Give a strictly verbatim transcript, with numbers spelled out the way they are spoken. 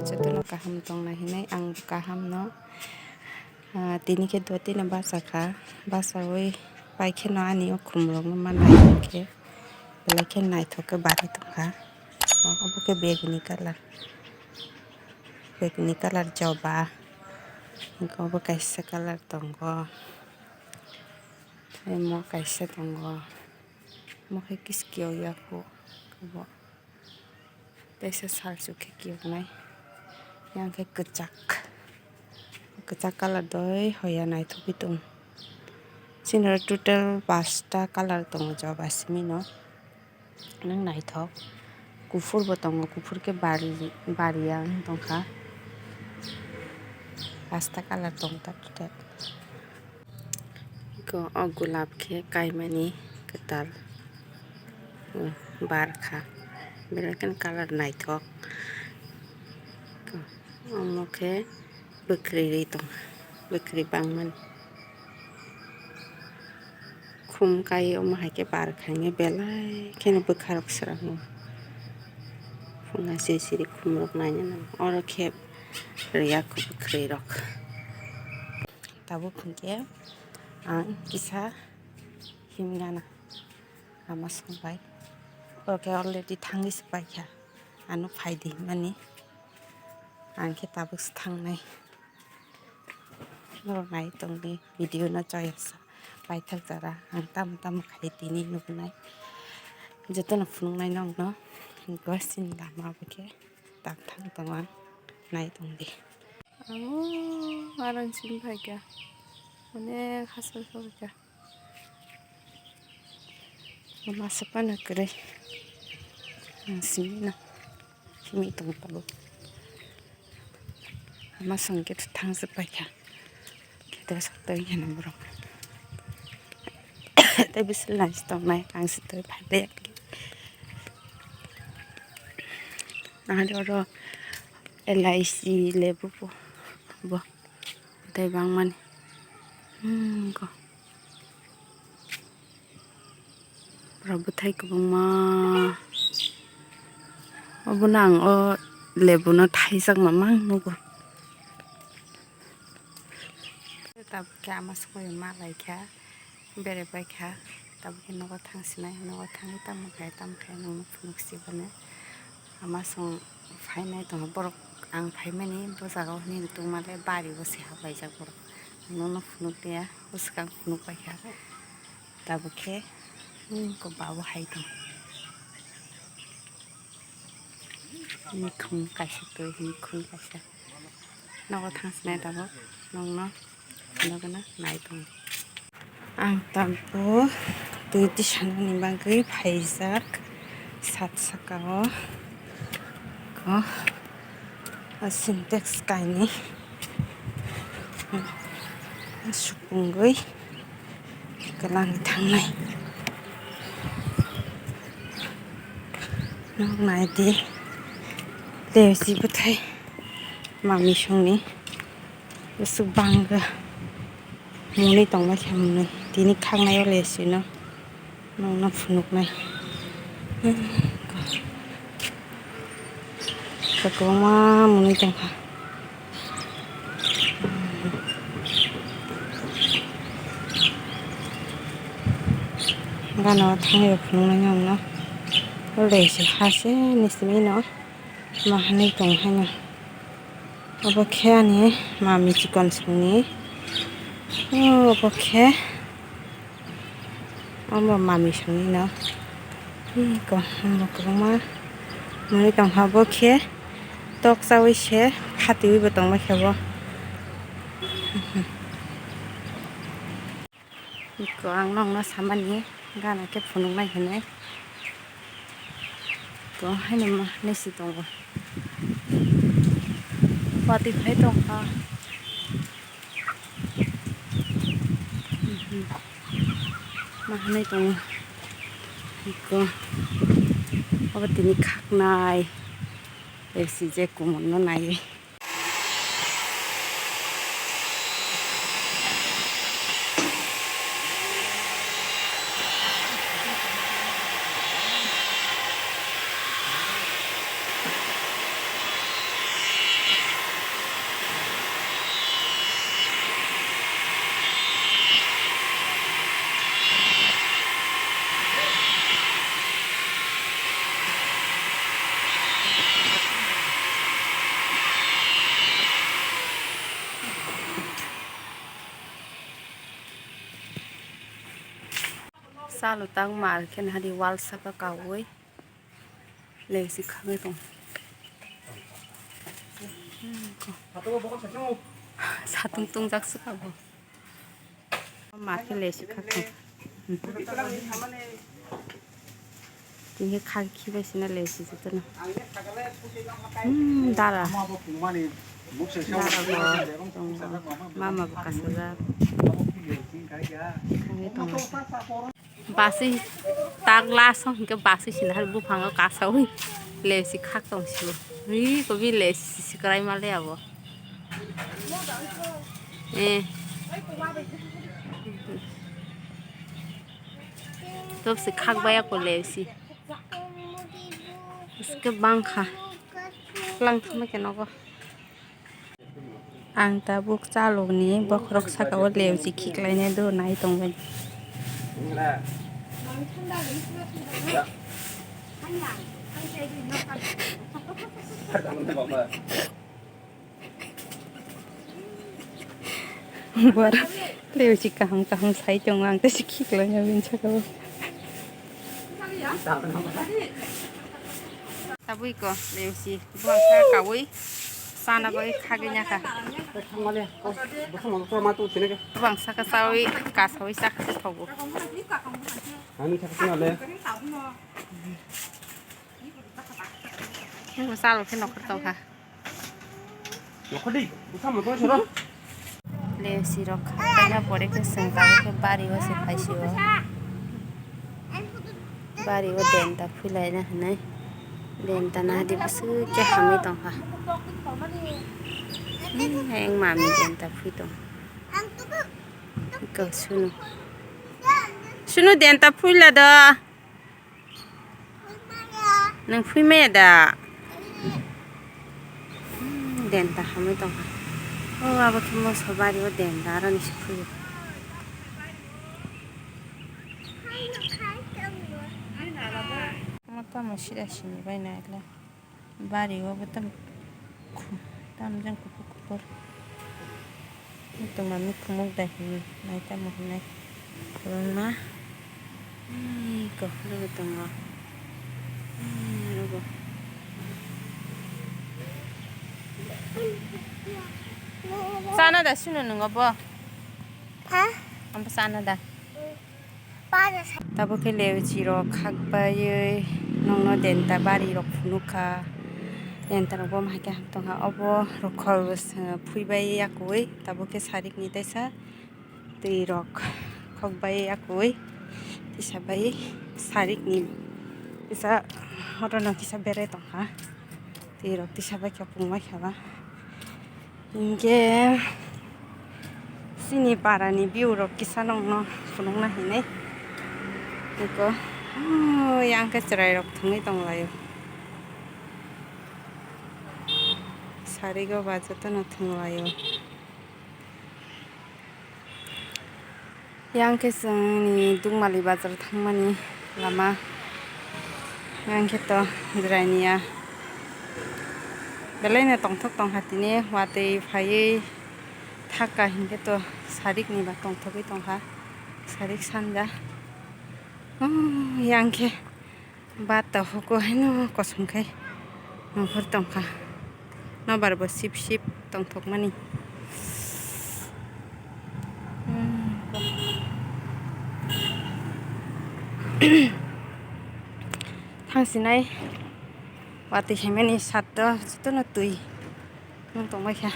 Jotono kaham tongna hinwi ang kahamno, ah, tini khe dotino bachakha, bachaui paikheno ani o khumrokno manai hinkhe belai khe naithok khe barwi tongkha. Obo khe beguni colour, beguni colour joba, hinkhe obo kaisa colour tongo, tei omo kaisa tongo, omo khe kiskiyok yaku obo. Teisa salsuk khe kiyoknai. Yang khe kwchak. Kwchak colour doi hoya naithogwi tongo. Chini oro total pasta colour tongo joba simino. Nwng naithok. Kuphur bo tongo, kuphur khe bari, bariya wng tongkha. Pasta colour tongo ta total. Eko o gulab khe kaimani kwtal, o, barkha, belai kheno colour naithok. Omo khe bwkhwrwi tong, bwkhwrwi bangmani. Khum kai omo hai khe barkha hinkhe belai kheno bwkharok swrango. Phunga siri siri khumrok naina nango. Oro khe rwya kho bwkhwrwirok. Tabuk hinkhe ang kisa himgana ama songbai. Oro khe already thangwi se paikha. Ano phaidi hinmani. Ang khe tabuk se thangnai. Norok nai tongdi video no choyasa. Paithak jora ang tamo tamo khai tini nuknai. Jotono phunuknai nokno. Gosini lama bo khe tak thang tongo ang. Nai tongdi. Amo aron simi phaikha. Onek hasal phaikha. Masa pana kwrwi. Ang simi no. Simi tong tabuk. Ama song khe thang se paikha. Khe to sok to yana borok. Tei bisil nai se tongnai. Ang se to phai de. Nahari oro elaichi lebu bo. Bo. Tei bangmani. Hmm, ko. Borok bwthai kwbangma. Obono ang o lebuno thaijak mamang nugo. Tabuk khe ama songwi ma laikha, bere paikha. Tabuk khe nogo thang sinai, nogo thangwi tamo khai, tamo khai nokno phunuk sibani. Ama song phainai tongo borok, ang phaimani bo jaga o hinwi tongmale bari o se hablaijak borok. Ang nokno phunuk liya, bwswkang phunuk paikha. Tabuk khe, hmm, ko babo hai tong. Mikhum kaisa twi, mikhum kaisa. Nogo thang sinai tabuk, nokno, nokno nai tong. Ang tabuk twi tisanani bagwi phaijak sat saka o. Ko, o Sintex kainwi supungwi kwlangwi thangnai. Nok naidi, leosi bwthai mami songni bwswk bangga. Mwnwi tongma khe mwnwi. Tini khaknai o lesino nokno phunuknai. Kwbangma mwnwi tongkha. Gana o thangwi phunuknai nokno. O lesi hase ni simi no. Ma hinwi tong haino. Obo khe ani mami chikon songni. O, obo khe omo mami songni no. Hmm, ko, omo kwbangma manwi tongkha. Obo khe tok chaui se khatiui bo tongma khe bo. Iko ang nokno samani gana khe phunuknai hinwi. Iko haino ma hinwi si tongo. Watwi phai tongkha. Ma hinwi tongo. Iko obo tini khaknai. Esi je kumun no naiwi. Talo tang mar khe nahadi wal saka kaui lesi khagwi tong. Satung tungjak saka bo. Mar khe lesi khagwi tong. Tini khagwi khibai sina lesi jotono. Hmm, dara. Dara bo tongo. Mama bo kasajak. Khagwi tongo. Basui tak last o hinkhe basui sina hai buphango kasaui lesi khak tong sio. Ri kobi lesi sikrai male abo. Eh. Top si khak baya ko lesi. Iske bangkha. Lang thangma khe nogo. Ang tabuk chalokni bokhorok saka o leuchi khiklaina do nai tongbai. Bor leuchi kaham kaham sai tongo, ang tei se khiklaina bini saka o. Tabui ko leusi buang sa kaui sana bai khagwi nya kha. Buang sa ka saui ka saui sa kha thogo. Ani sa ka le. Ni ko salo khe nokhor tong kha. Nokhodi, busa mo tong soro. Leusi rok khaina pore khe chwng tabuk khe bari o se phaisio. Bari o denta phuilaina hinwi. Denta nahadi bwswk khe hamwi tongkha. Ayang mami denta phui tong. Iko sunu. Sunu denta phuila do. Nwng phui maya da? Denta hamwi tongkha. O abo khe moso bari o denta aroni se phuio. Omo tamo sida sini bai naikhe. Bari o bo tam khu-, tam jang kuphur kuphur. Tongma mikhumuk dai hinwi nai tamo hinai kwbangma. Ui, kokhlo bo tongo. Ui, aro bo. Chana da sino nwngo bo? Ha? Ambo chana da? Tabuk khe leuchi rok khakbaiwi nokno denta bari rok phunuk kha. Denta rok bo hai khe ham tongkha. Obo rokho phuibai yakwui tabuk khe sarikni teisa twi rok khokbai yakwui tisa bai sarikni tisa motono kisa bere tongkha. Twi rok tisa bai khe pungbai kha ba. Hinkhe chini parani view rok kisa nokno phunukna hinwi. Eko, oh, yang khe chwrai rok thwngwi tonglaio. Sarigo ba jotono thwnglaio. Yang khe chwngni Dukmali bazar thangmani lama. Yang khe to jwrainiya belaino tongthok tongkha tini, watwi phaiwi thaka hinkhe to sarikni ba tongthogwi tongkha, sarik sanja. Oh, yang khe. Bata huku haino kosom khai nongkhor tongkha. Nobar bo sip sip tongthokmani. Hmm. Thangsinai watwi khaimani satto jotono twi nung tongbaikha.